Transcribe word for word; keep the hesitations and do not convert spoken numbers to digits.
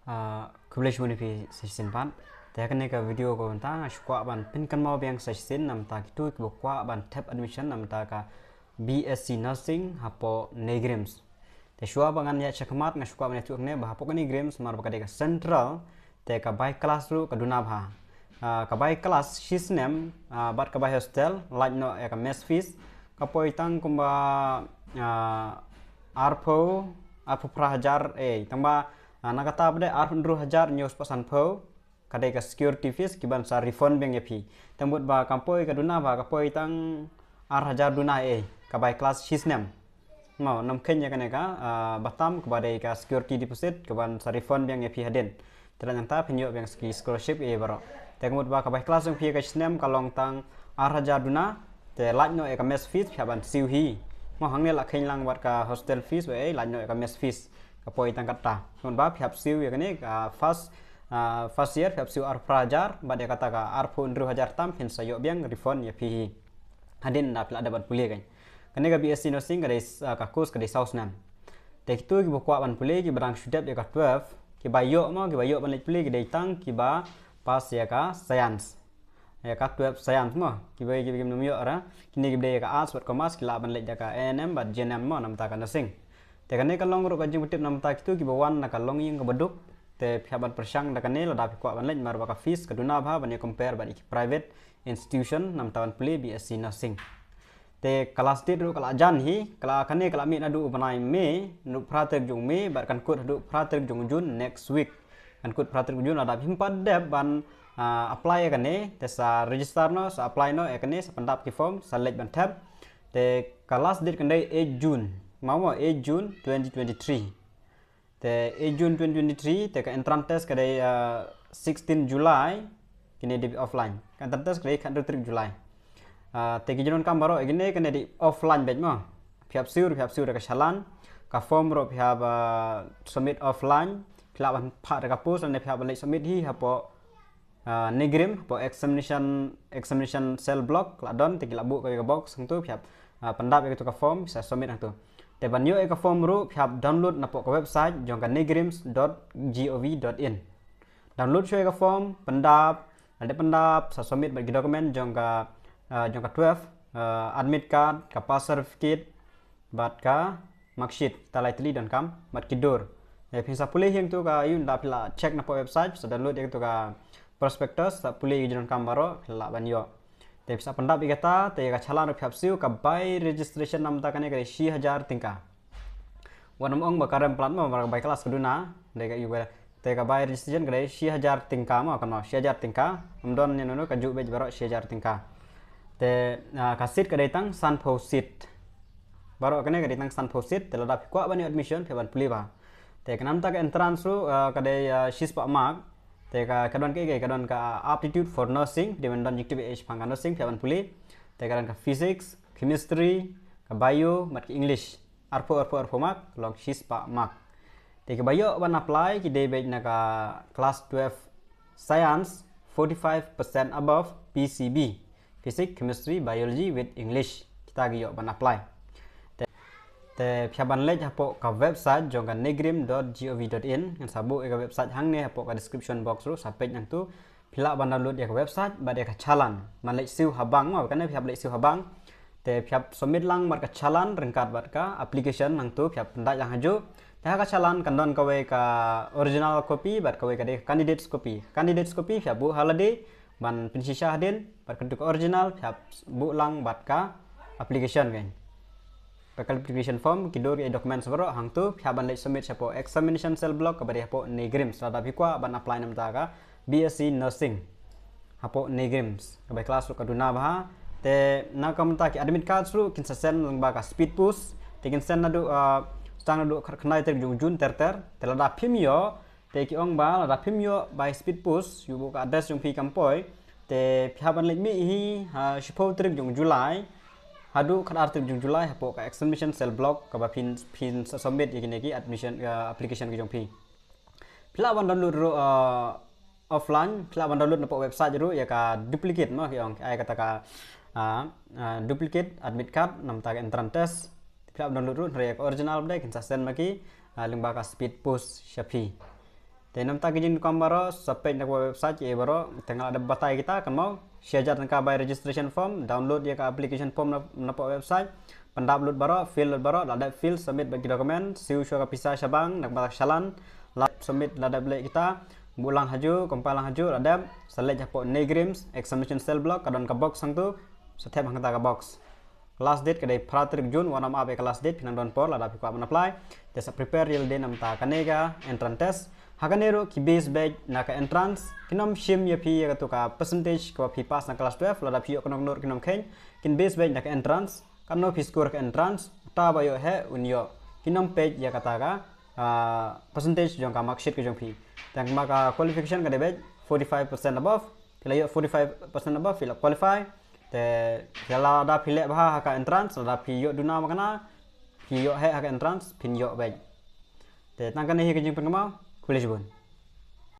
Ah, khublei shibun ïa phi sa shisien pat. Te ha kane ka video kaba mynta nga shu kwah ban pynkynmaw biang sa shisien namta kito kiba kwah ban thep admission namta ka B S C Nursing hapoh NEIGRIHMS. Te shuwa ba ngan ïaid shakhmat nga shu kwah ban ïathuh hangne ba hapoh ka NEIGRIHMS namar ba ka dei ka central, te ka bai class ruh ka duna bha. Ah, ka bai class shi snem, ah, bad ka bai hostel, lait noh ïa ka mess fees, ka poi tang kumba, ah, arphew, arphew phra hajar, eh, tang ba, ah, na kata pat de arphew hynriew hajar hynñiew spah sanphew, ka dei ka security fees kiban sa refund biang ïa phi. Tang bad ba kam poi ka duna bha, ka poi tang ar hajar duna, eh, ka bai class shi snem. Mo, nam kheiñ ïa kane ka, ah, batam kaba dei ka security deposit kaban sa refund biang ïa phi hadien. Te lada nangta phin ïoh biang ki scholarship ïa baroh. Te ka mut ba ka bai class jong phi ka shi snem ka long tang ar hajar duna. Te lait noh ïa ka mess fees phi hap ban siew hi. Mo, hangne la kheiñ lang bad ka hostel fees ba, eh, lait noh ïa ka mess fees. Ka poi tang kata. Ka mut ba phi hap siew ïa kane ka first, ah, first year phi hap siew arphew phra hajar bad ïa kata ka arphew hynriew hajar tam phin sa ïoh biang refund ïa phi hi. Hadien da phi la dep ban pule kan. Kane ka B S C Nursing ka dei, ah, ka course ka dei saw snem. Te kito kiba kwah ban pule kiba dang shu dep ïa ka twelve, kiba ïoh mo, kiba ïoh ban leit pule ki dei tang kiba pass ïa ka science. Ïa ka twelve science mo, kiba, kiba kim nym ïoh ra, kine kiba dei ïa ka arts bad commerce ki lah ban leit da ka A N M bad G N M mo namta ka nursing. Te kane ka long ruh ka jingpyntip namta kito kiba wan na ka longïing kaba duk. Te phi hap ban pyrshang da kane lada phi kwah ban leit namar ba ka fees ka duna bha ban ïa compare bad ïa ki private institution namta ban pule B S C Nursing. Te ka last date ruh ka la jan hi, ka la, kane ka la mih naduh u bnai May, naduh phra tarik jong May bad kan kut haduh phra tarik jong June next week. Kan kut phra tarik jong June, lada phim pat dep ban, ah, apply ïa kane, te sa register noh, sa apply noh ïa kane, sa pyndap ki form, sa leit ban thep. Te ka last date kan dei eight June. Mo mo, eight June twenty twenty-three. Te eight June twenty twenty-three, te ka entrance test ka dei, ah, sixteen July, kine dei offline. Ka entrance test ka dei khathynriew tarik July. Ah, te ki jingdonkam baroh, kine, kine dei offline beit mo. Phi hap siew, phi hap siew da ka challan. Ka form ruh phi hap, ah, submit offline. Phi lah ban phah da ka post, lane phi hap ban leit submit hi hapoh, ah, NEIGRIHMS, hapoh examination, examination cell block, la don, te ki la buh kawei ka box hangto, phi hap, ah, pyndap ïa kato ka form, sa submit hangto. Te ban ïoh ïa ka form ruh, phi hap download napoh ka website jong ka neigrims dot gov dot in. Download shuwa ïa ka form, pyndap, lada pyndap, sa submit bad ki document jong ka, ah, jong ka twelve, ah, admit card, ka pass certificate, bad ka marksheet, kita lai tylli donkam, bad ki dur. Ïa phin sa pule hi hangto ka ïoh da phi la check napoh website, sa download ïa kato ka prospectus, sa pule ïa ki jingdonkam baroh, phi lah ban ïoh. Te phi sa pyndap ïa kata, te ïa ka challan ruh phi hap siew, ka bai registration namta kane ka dei shi hajar tyngka. Wat nym ong ba ka rem palat mo, ba ka bai class ka duna, dei ka ïoh ba Te ka bai registration ka dei shi hajar tyngka mo, kano shi hajar tyngka. Ym don ïano ïano, ka juh beit baroh shi hajar tyngka. Te, ah, ka seat ka dei tang sanphew seat. Baroh kane ka dei tang sanphew seat, te lada phi kwah ban ïoh admission phi ban pule bha. Te ka namta ka entrance ruh, ah, ka dei, ah, shispah mark. Te ka, ka don ka, ka don ka aptitude for nursing, dei ban don jingtip ïa shipang ka nursing phi ban pule. Te ka don ka physics, chemistry, ka bio, bad ka English. Arphew, arphew, arphew mark, long shispah mark. Te kiba ïoh ban apply ki dei beit na ka class twelve science, forty-five percent above P C B, physics, chemistry, biology with English. Kita ki ïoh ban apply. Te, te phi hap ban leit hapoh ka website jong ka neigrims dot gov dot in, ngan sa buh ïa ka website hangne hapoh ka description box ruh, sa peit nangto. Phi lah ban download ïa ka website bad ïa ka challan. Ban leit siew ha bank mo, kane phi hap leit siew ha bank. Te phi hap submit lang bad ka challan ryngkat bad ka application, nangto phi hap pyndait lang hajuh. Te ha ka challan kan don kawei ka original copy bad kawei ka dei ka candidate's copy. Candidate's copy phi hap buh ha lade ban pynshisha hadien, bad kato ka original phi hap buh lang bad ka application kan. Ka qualification form, ki dur, ki documents baroh, hangto phi hap ban leit submit shapoh examination cell block kaba dei hapoh neigrims. Lada phi kwah ban apply namta ka B S C nursing hapoh neigrims, ka bai class ruh ka duna bha. Te na ka bynta ki admit cards ruh kin sa send lyngba ka speed post. Te kin send naduh, ah, tang naduh khyndai tarik jong June ter ter. Te lada phim ïoh, te ki ong ba lada phim ïoh by speed post, ïoh buh ka address jong phi kam poi, te phi hap ban leit mih hi ha shiphew tarik jong July haduh khatar tarik jong July hapoh ka examination cell block kaba phin, phin sa submit ïa kine ki admission, ah, application ki jong phi. Phi lah ban download ruh, ah, offline, phi lah ban download napoh website ruh ïa ka duplicate mo, ki ong, ai kata ka, ah, ah, duplicate admit card namta ka entrance test. Phi lah ban download ruh, hynrei ïa ka original bad kin sa send ma ki, ah, lyngba ka speed post sha phi. Te namta ki jingdonkam baroh sa peit na ka website ïa baroh. Te nga la dep batai kita, kan mo, shi hajar tyngka bai registration form, download ïa ka application form na, na ka website, pyndap lut baroh, fill lut baroh, la dep fill, submit bad ki document, siew shuwa ka pisa sha bank na ka bynta ka challan, la submit, la dep leh kita, buh lang hajuh, compile lang hajuh, la dep, sa leit hapoh NEIGRIHMS examination cell block, ka don ka box hangtu, sa thep hangta ka box. Last date ka dei phra tarik June, wat nym ap ïa ka last date, phi nang don por lada phi kwah ban apply. Te sa prepare ïa lade namta kane ka entrance test. Ha kane ruh ki base beit na ka entrance, kin ym shim ïa phi ïa katu ka percentage kaba phi pass na class twelve, lada phi ïoh kano kano ruh kin ym kheiñ, kin base beit na ka entrance. Katno phi score ka entrance, uta ba ïoh heh un ïoh. Kin ym peit ïa kata ka, ah, percentage jong ka marksheet ka jong phi. Tang ma ka qualification ka dei beit forty-five percent above. Phi la ïoh forty-five percent above, phi la qualify. Te lada phi leh bha ha ka entrance, lada phi ïoh duna ma kane, phi ïoh heh ha ka entrance, phin ïoh beit. Te tang kane hi ka jingpynkynmaw, khublei shibun.